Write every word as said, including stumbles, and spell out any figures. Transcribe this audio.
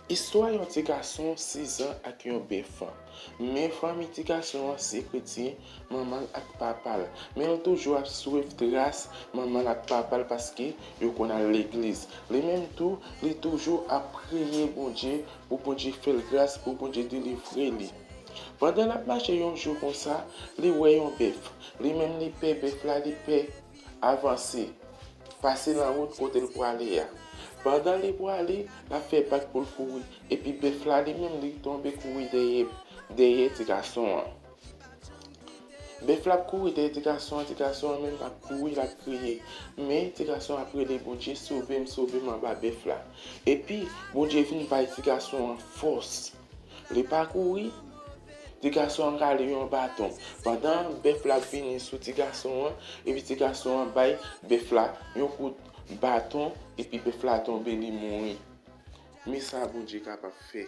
Istwa yon ti gason sizan ak yon bèf. Men fanmi ti gason an se kretyen, manman l ak papa l. Men l toujou ap swiv tras manman l ak papa l paske yo konn al legliz. Li menm tou, li toujou ap priye Bondye pou Bondye fè l gras, pou Bondye delivre li. Pandan l ap mache yon jou konsa, li wè yon bèf. Li menm li pè bèf la, li pè avanse, pase nan wout kote l pwale a. Pandan li pwale, l ap fè bak pou l kouri, epi bèf la li menm li tonbe kouri dèyè, dèyè ti gason an. Bèf la ap kouri dèyè ti gason an, ti gason an menm ap kouri, l ap kriye. Men ti gason an ap rele Bondye, sove m, sove m anba bèf la. Epi Bondye vin bay ti gason an fòs. Li pa kouri, ti gason an rale yon baton. Pandan bèf la ap vini sou ti gason an, epi ti gason an bay bèf la yon kout baton, epi bèf la tonbe, li mouri. Men sa Bondye kapab fè.